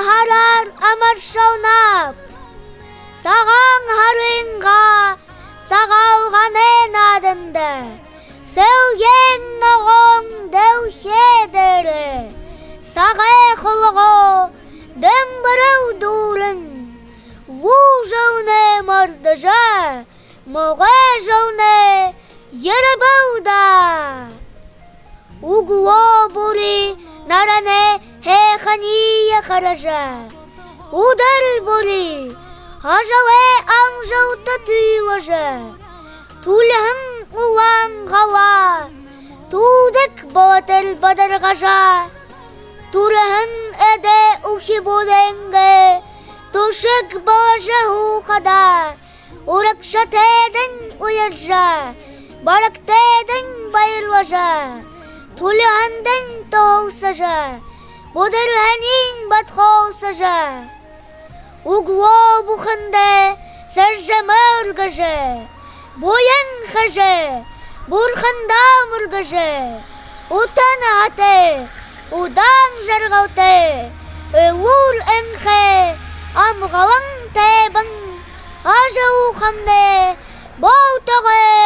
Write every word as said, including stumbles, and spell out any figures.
һараар амаршалнаб. Сагаан һарынгаа Сагаалганай нааданда сэлгеэн ногоон дэлхэй дээрэ сагай хулгана дэмбэрэл дүүрэн, луу жэлнай мордожо, могой жэлнай ерэбэл даа. Үглөө бүри наранай һайханиие хаража, үдэр бүри ажалай амжалта туйлажа, түлиһэн улаан галаа түүдэг болотор бадаргажа, түрэһэн эдэ үхибүүдэйнгээ түшэг боложо һуухадаа, урагшатайдань уяржа, барагтайдань баярлажа, түлиһэндэнь туһалсажа, бүдэрһэниинь бодхоолсожо, үглөө бүхэндэ сэржэмээ үргэжэ, буян хэжэ, бурхандаа мүргэжэ, ута наһатай, удаан жаргалтай, элүүр энхэ, амгалан тайбан ажаһуухамнай болтогой.